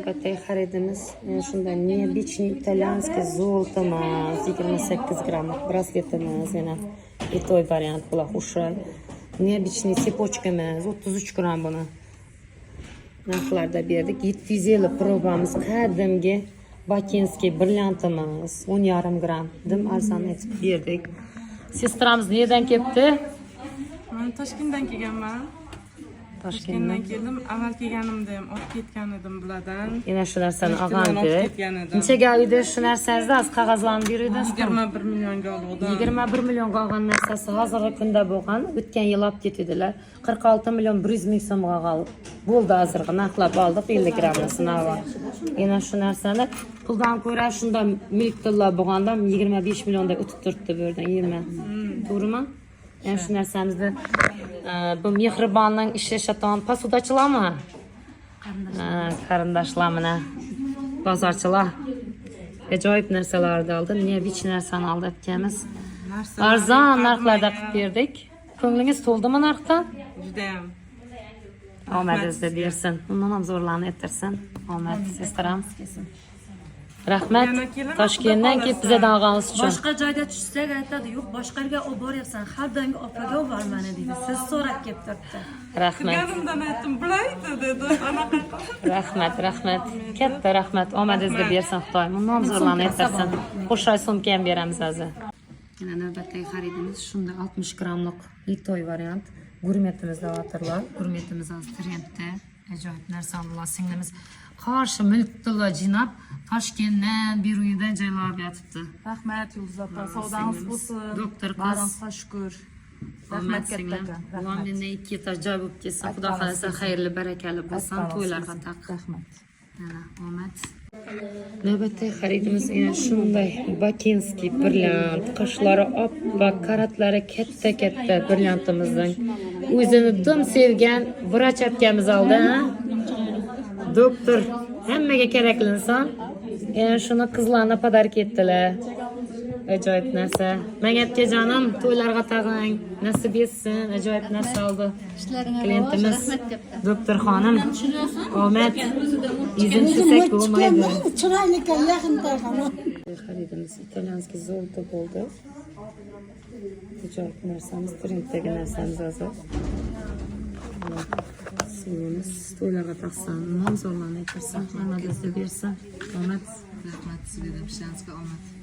Navbatdagi xaridimiz shunday необычный итальянский золото miz, 28 grammlik brasletimiz, yana литой variant bular, o'sha необычный цепочка miz, 33 gramm, buni narxlarda berdik. 750 probamiz, qadimgi бакинский brilliantimiz, 10,5 gramm, dim arzon etib berdik. Сестра miz nerdan kelibdi? Man Toshkentdan kelganman. Toshkentdan. Toshkentdan keldim. Avval kelganimda ham olib ketgan edim bulardan. Yana shu narsani Toshkentdan olgandi. Olib ketgan edim. Nechaga uyda shu narsangizni hozir qog'ozlarni beruvdingiz? 21 millionga oldim. 21 millionga olgan narsasi hozirgi kunda bo'lgan. O'tgan yil olib ketdilar. 46 million 100 ming so'mga olib bo'ldi, hozirgi narxlab oldik 50 grammni sinab. Yana shu narsani puldan ko'ra shunda milk tilla bo'lganda 25 millionda o'tib turibdi bu yerdan 20. To'g'rimi? Yana shu narsamizni bu mehribonning ishlashadigan посуда chilarmi? Ha, qarindoshlar, mana bozorchilar ajoyib narsalarni oldi. Необычный narsani oldi akamiz. Narsalar Arzon narxlarda qadimgi. Qilib berdik. Ko'nglingiz to'ldimi narxdan? Judayam. Omadingizni bersin. Undan ham zo'rlarni ettirsin. Omad, сестра m. Rahmat. Yana kelaman, Toshkentdan xudo kelib xohlasa. bizadan olganingiz uchun. Boshqa joyda tushsak, aytadi, yo'q, boshqa yerga olib boryapsan, har doimgi opaga olib bormani deydi. Siz so'rab kelib turibdi. Rahmat. Kirganimdan aytdim, bulaydi dedi. Anaqa qilib. Rahmat, rahmat. Katta rahmat. Omadingizni bersin Xudoyim. Undan ham zo'rlarni ettirsin. Qo'shay sumka ham beramiz hozir. Yana navbatdagi xaridimiz shunda 60 grammlik литой variant. Gurmetimiz davatorlar. Gurmetimiz hozir trendda. Ajoyib narsa bular, singlimiz. Qarshi milk tilla jinob Toshkentdan, Beruniydan joylab yotibdi. Rahmat, Yulduz opa, savdangiz bo'lsin. Doktor qiz. Barimizga shukur. Rahmat Omad, singlim. kattakon. Rahmat. Londonda ikki etaj joy bo'lib ketsin. Xudo xohlasa, xayrli, barakali bo'lsin. To'ylarga taq. Rahmat. Mana omad. Navbatdagi xaridimiz yana shunday бакинский brilliant, qoshlari oppoq, karatlari katta katta brilliantimizning o'zini dim sevgan vrach akamiz oldi, ha? Doktor hammaga kerakli inson. Yana shuni qizlarni подарок etdilar. Ajoyib narsa. Menga jonim, to'ylarga tag'ing, nasib etsin. Ajoyib narsa oldi. Klientimiz doktor xonim. Omad. Yuzini silsak bo'lmaydi. Chiroyli ekan, yaqin tayqon. Xaridimiz итальянский золото bo'ldi. Ajoyib narsamiz, trenddagi narsamiz hozir. Singlimiz to'ylarga taqsin, nom zo'rlarni aytirsin, omadingizni bersin. Omad. Rahmat sizga ham, ishlaringizga omad.